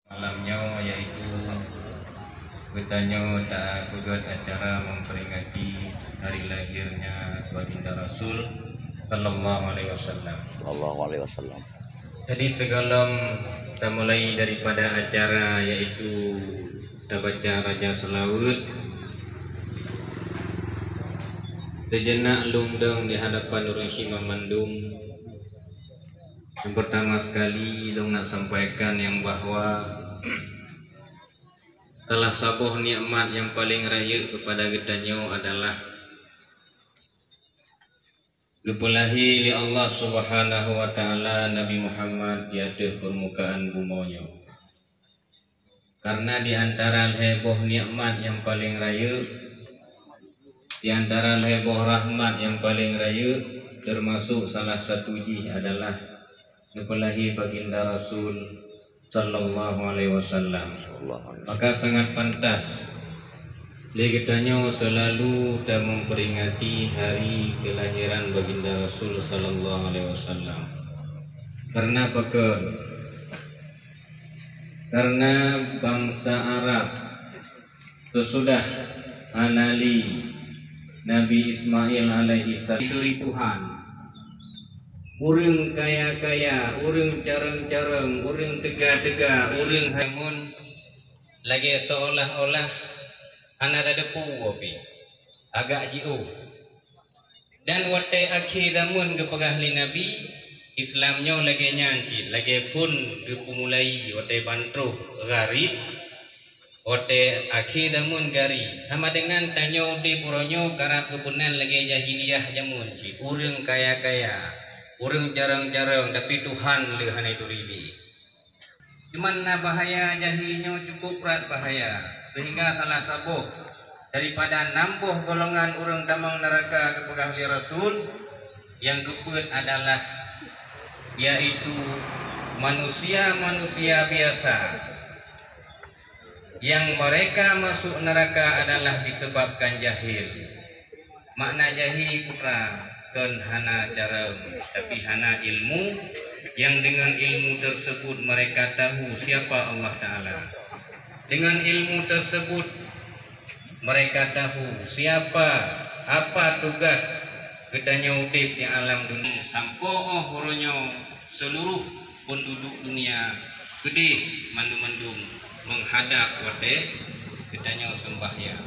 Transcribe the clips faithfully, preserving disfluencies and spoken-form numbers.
Malam nyoe yaitu geutanyoe tapeugét acara memperingati hari lahirnya Baginda Rasul sallallahu alaihi wasallam. Sallallahu alaihi wasallam. Jadi, sebelum tamulai daripada acara, yaitu tabaca Raja Seulaweuet, sejenak lôn dong di hadapan ureuëng hima mandum. Yang pertama sekali, lôn nak sampaikan yang bahwa salah saboh nikmat yang paling rayeuk kepada geutanyoe adalah geupeulahé lé Allah Subhanahu wa Taala Nabi Muhammad di ateueh peurmukaan bumoe nyoe. Karena di antara lhée boh nikmat nyang paleng rayeuk, di antara lhée boh rahmat nyang paleng rayeuk, teumasok salah satu jih adalah neupeulahé Baginda Rasul sallallahu alaihi wasallam. Maka sangat pantas lé geutanyoe seulalu tameuperingati hari keulahiran Baginda Rasul sallallahu alaihi wasallam. Karena pakon? Karena bansa Arab seusudah hana lé Nabi Ismail alaihi salam dibri Tuhan. Ureuëng kaya-kaya, ureuëng carông-carông, ureuëng teuga-teuga, ureuëng ha- Namun lagée seolah-olah hana tateupeue pih, agak jiôh. Dan watée akhé zamon geupeugah lé Nabi, Islam nyoe lagée nyan cit, lagée phon geupeumulai watée ban troh gharib, watée akhé zamon gharib. Sama deungon tanyoe udeb uroe nyoe karab geupeunan lagée jahiliyah zamon cit, ureuëng kaya-kaya, ureuëng carông-carông, tapi Tuhan le hana jituri lé. Cuman na bahaya jahil nyoe cukup brat bahaya, sehingga salah saboh daripada nam boh golongan ureuëng tamong neuraka geupeugah lé Rasul, nyang keupeuet adalah, yaitu manusia-manusia biasa. Nyang mereka masuk neuraka adalah disebabkan jahil. Makna jahil, putra, kon hana carông, tapi hana ilmu, nyang deungon ilmu tersebut mereka tahu siapa Allah Taala. Dengan ilmu tersebut, mereka tahu siapa, apa tugas geutanyoe udeb di alam dunia. Sampoe óh uroe nyoe, seluruh penduduk dunia keudeh mandum-mandum menghadap watée geutanyoe seumbahyang.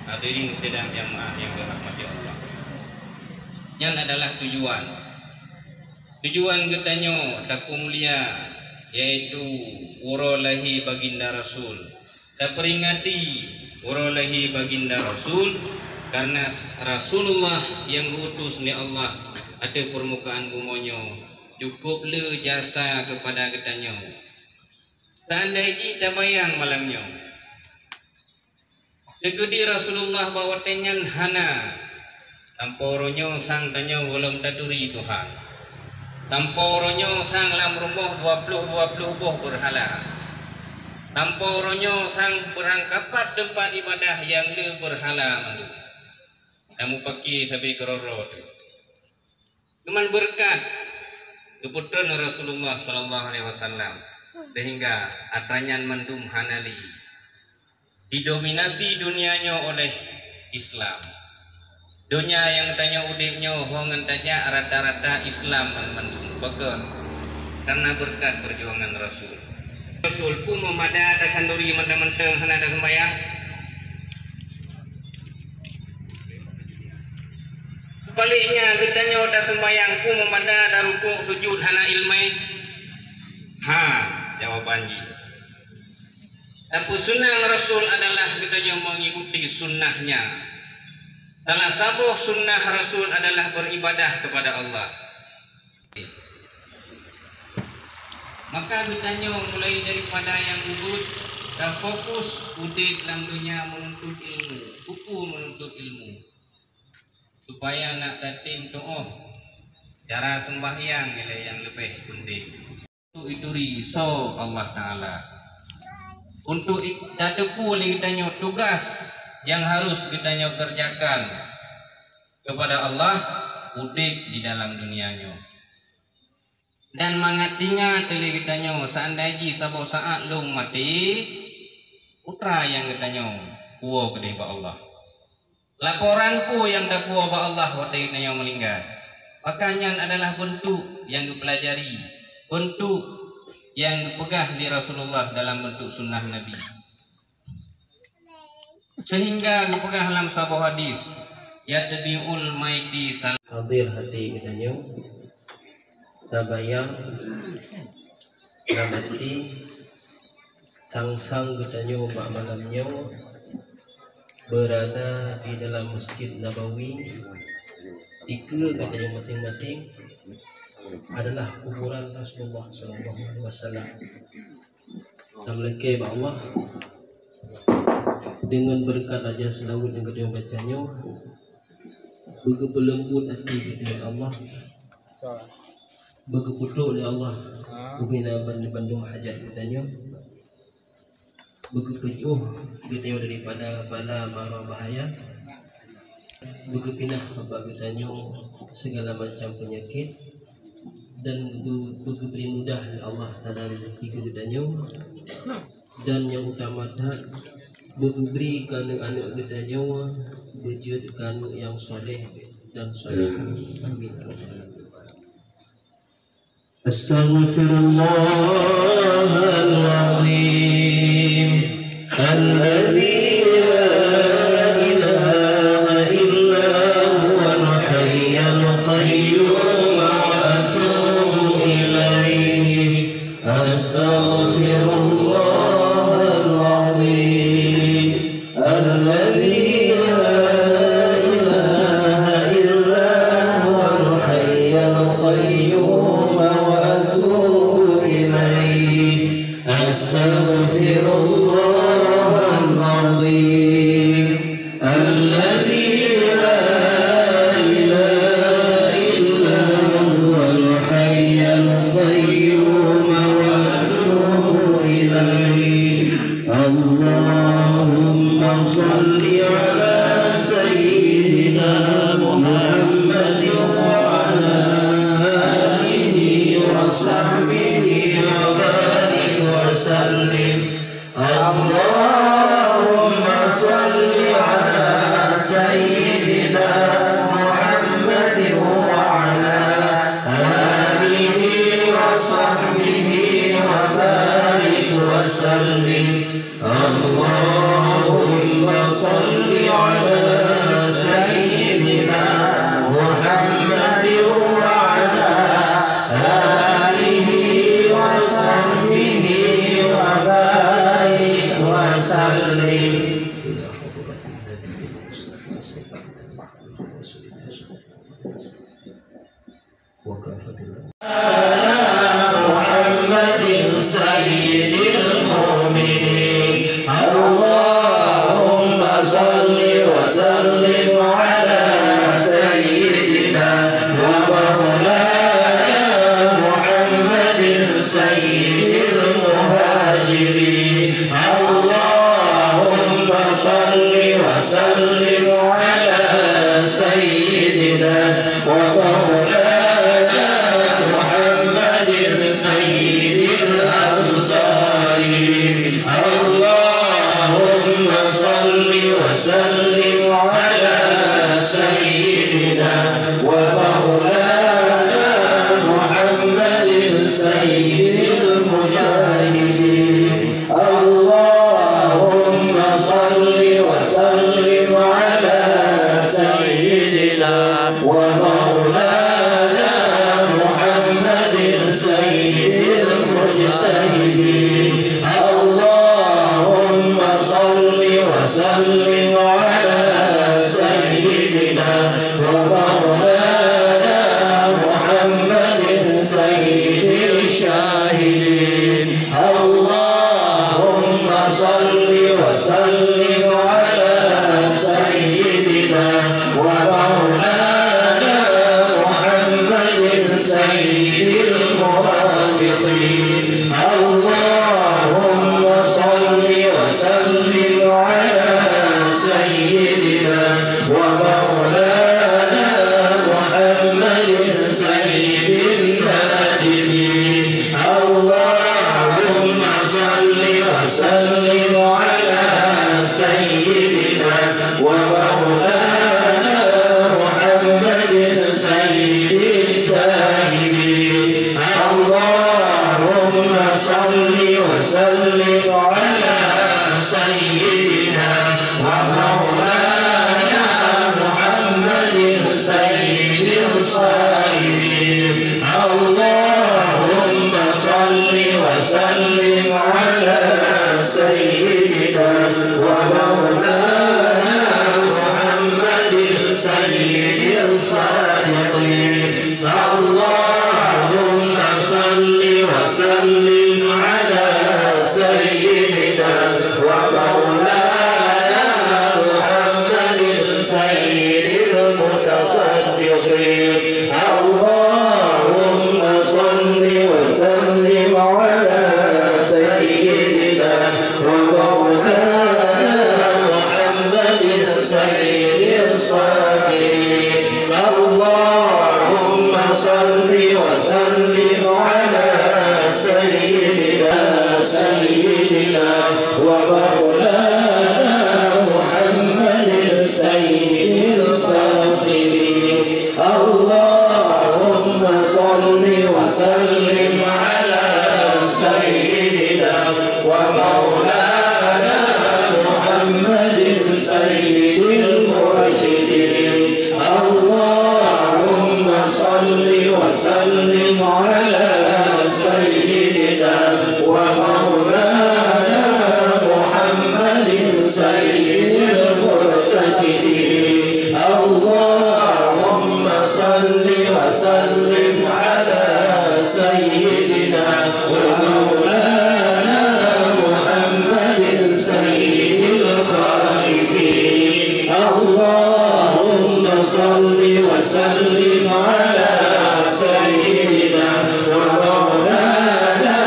Hadirin sidang jamaah nyang dirahmati Allah. Nyan adalah tujuan. Tujuan geutanyoe tapeumulia, yaitu uroe lahé Baginda Rasul. Taperingati uroe lahé Baginda Rasul, karena Rasulullah nyang geuutus lé Allah ateueh peurmukaan bumoe nyoe cukup le jasa keupada geutanyoe. Seandai jih tabayang malam nyoe, teukeudi Rasulullah bak watée nyan hana, sampoe uroe nyoe sang tanyoe gohlom taturi Tuhan. Sampoe uroe nyoe sang lam rumoh dua ploh dua ploh boh beurhala. Sampoe uroe nyoe sang beurangkapat teumpat iébadah nyang le beurhala mandum. Tamupaki sabe keuroro teuh. Cuman beureukat geupeutreun Rasulullah sallallahu alaihi wasallam, sehingga atra nyan mandum hana lé. Didominasi dunia nyoe oleh Islam. Donya nyang tanyoe udeb nyoe ho ngon tajak rata-rata Islam mandum. Pakon? Karena beureukat peujuangan Rasul. Rasul peue meumada takhanduri mantong-mantong hana taseumbahyang? Sebaliknya, geutanyoe taseumbahyang peue meumada tarukuk sujud hana iéleumé? Ha, jawaban jih. Tapeuseunang Rasul adalah geutanyoe mengikuti sunnahnya. Salah saboh sunnah Rasul adalah beribadah kepada Allah. Maka geutanyoe mulai daripada nyang ubit tafokus udeb lam donya meununtut ilmu, buku meununtut ilmu, supaya nak tatem tuoh cara seumbahyang ilée nyang leubeh peunteng. Untuk ituri soe Allah Taala. Untuk it-, tateupeue lé geutanyoe tugas nyang harus geutanyoe keureujakan keupada Allah udeb di dalam dunia nyoe. Dan mangat teuingat lé geutanyoe, seandai jih saboh saat lôn maté, peue nyang geutanyoe puwoe keudeh bak Allah. Laporan peue nyang tapuwoe bak Allah watée geutanyoe meuninggai. Maka nyan adalah beuntuk nyang geupeulajari, beuntuk nyang geupeugah lé Rasulullah dalam beuntuk sunnah Nabi. Seuhingga geupeugah lam saboh hadis, "Yatbi'ul maiti sal-" Hadir hati geutanyoe, tabayang, nabati, sang-sang geutanyoe bak malam nyoe beurada di dalam Masjid Nabawi, dikeue geutanyoe maséng-maséng adalah kuburan Rasulullah sallallahu alaihi wasallam. Tameulakée bak Allah, deungon beureukat raja seulaweuet nyang geutanyoe baca nyoe, beugeupeuleumbot até geutanyoe Allah, beugeuputrok lé Allah ubena ban-, bandum hajat geutanyoe, beugeupeujôh geutanyoe daripada bala mara bahaya, beugeupinah bak geutanyoe sigala macam peunyakét, dan beu-, beugeubri mudah lé Allah Taala rezeki keu geutanyoe, dan nyang utama that, beugeubri keu aneuk-aneuk geutanyoe beujeuet keu aneuk nyang saleh dan salehah. Amin. أستغفر الله العظيم الذي لا إله إلا هو الحي القيوم وأتوب إليه. أستغفر الله العظيم الذي لا إله إلا هو الحي القيوم وأتوب إليه. أستغفر الله العظيم الذي لا إله إلا هو الحي القيوم وأتوب إليه. اللهم صل على سيدنا محمد وعلى آله وصحبه وبارك وسلم. اللهم صل على سيدنا محمد وعلى آله وصحبه وبارك وسلم. اللهم صل على سيدنا محمد وعلى آله وصحبه وبارك وسلم. إلى حضرة النبي المصطفى سيدنا محمد رسول الله صلى الله عليه وسلم. وكافة الأمة. محمد سيد المؤمنين. اللهم صل وسلم على سيدنا ومولانا محمد سيد المهاجرين. اللهم صل وسلم على سيدنا ومولانا محمد سيد الأنصار. اللهم صل وسلم على سيدنا ومولانا محمد سيد المجاهدين. اللهم صل وسلم وسلم على سيدنا ومولانا محمد سيد التائبين. اللهم صل وسلم على سيدنا ومولانا محمد سيد الصائمين. اللهم صل وسلم على سيدنا ومولانا محمد سيد الصادقين. اللهم صل وسلم على سيدنا ومولانا محمد سيد المتصدقين. اللهم صل وسلم على سيدنا ومولانا محمد سيد الصابرين. اللهم صل وسلم على سيدنا، سيدنا ومولانا محمد سيد الفاصلين. اللهم صل وسلم على سيدنا ومولانا محمد سيد المرشدين. اللهم صل وسلم على سيدنا ومولانا محمد سيد المرتشدين. اللهم صل وسلم على سيدنا ومولانا محمد سيد الخائفين. اللهم صل وسلم على سيدنا ومولانا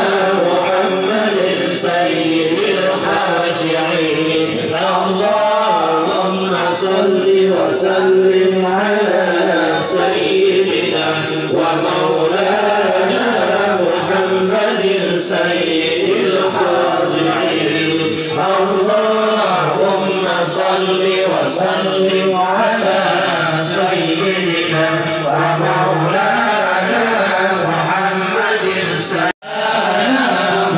محمد سيد الخاشعين. اللهم صل وسلم على سيدنا ومولانا محمد سيد الخاضعين. اللهم صل وسلم على سيدنا ومولانا محمد سيد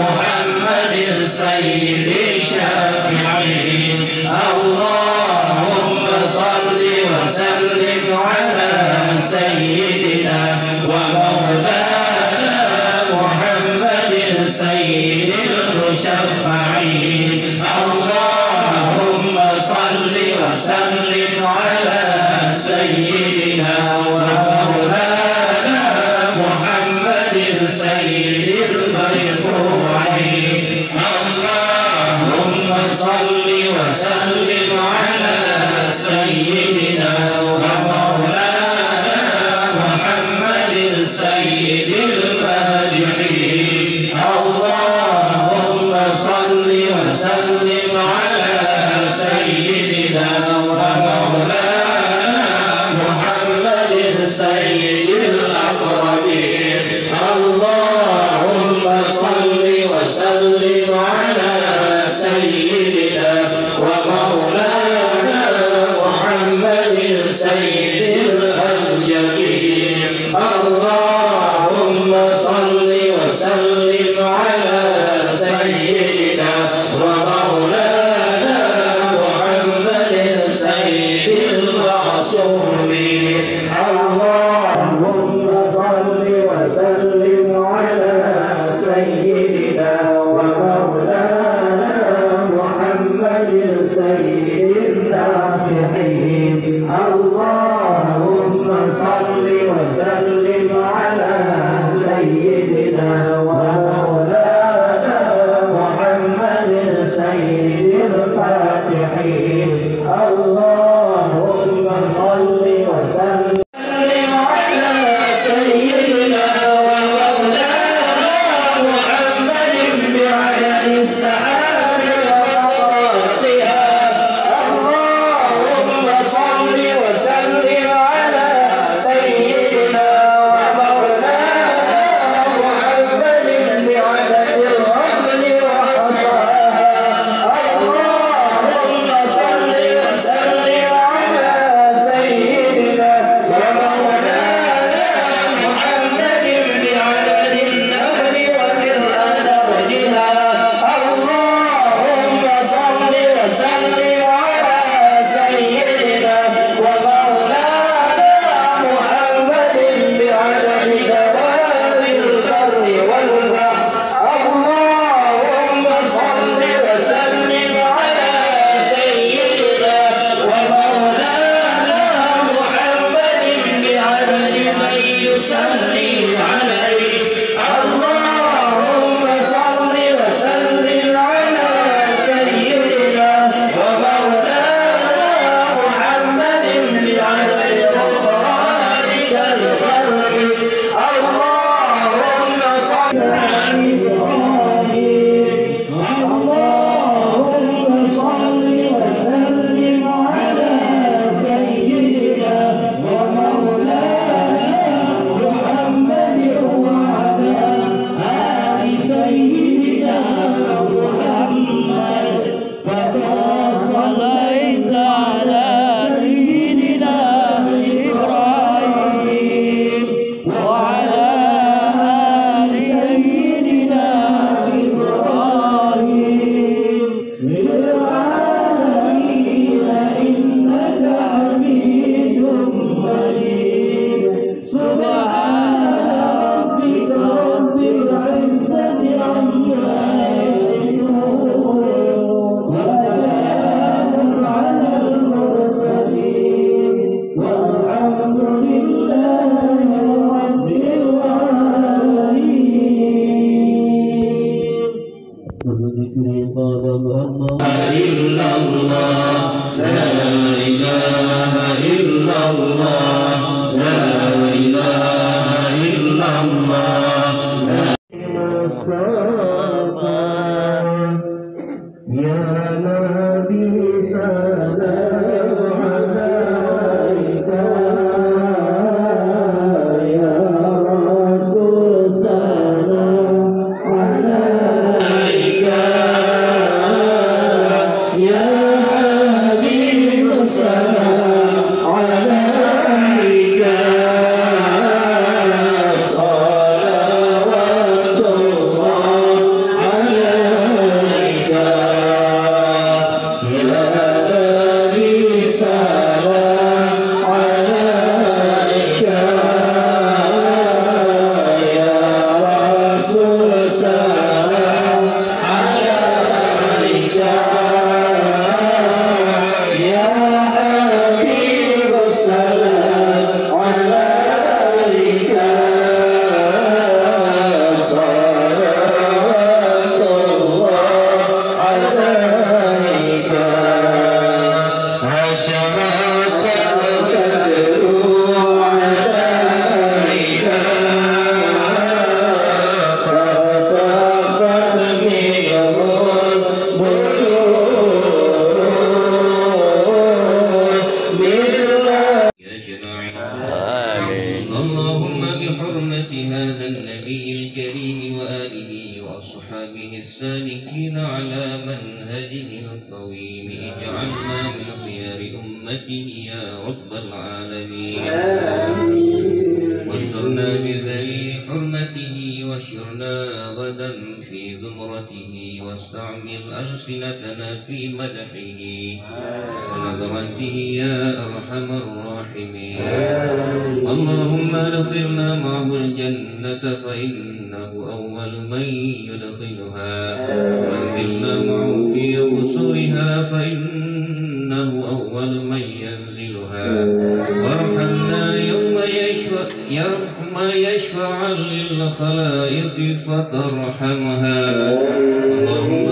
محمد سيد الشافعين. اللهم صل وسلم على سيدنا ومولانا محمد سيد المشفعين. اللهم صل وسلم على سيدنا ومولانا محمد سيد المشفوعين. اللهم صل وسلم على سيدنا ومولانا محمد سيد المادحين. اللهم صل وسلم على سيدنا ومولانا محمد سيد الأقربين. اللهم صل وسلم على سيدنا ومولانا محمد سيد الأنجبين. اللهم صل وسلم على سيدنا ومولانا محمد سيد المعصومين. اللهم صل وسلم على سيدنا ومولانا العزة عما يصفون، وسلام على المرسلين، والحمد لله رب العالمين. إلا الله، لا إله إلا الله، لا إله إلا الله، لا مصطفى، يا نبي سلام عليك، يا رسول سلام عليك، يا حبيب سلام عليك، صلوات الله عليك، يا نبي سلام عليك، يا رسول سلام عليك، يا حبيب سلام عليك، صلوات الله عليك، أشرق البدر علينا، خطفت منه البدور مثل آمين. اللهم بحرمة هذا النبي الكريم وآله وأصحابه السالكين على منهجه القويم اجعلنا من خيار أمته يا رب العالمين. واسترنا بذليل حرمته واشرنا غدا في زمرته واستعمل ألسنتنا في مدحه ونظراته يا أرحم الراحمين. اللهم أدخلنا معه الجنة فإنه أول من يدخلها، وأنزلنا معه في قصورها فإنه أول من ينزلها، وارحمنا يوم يشفع، يوم يشفع للخلائق فترحمها. اللهم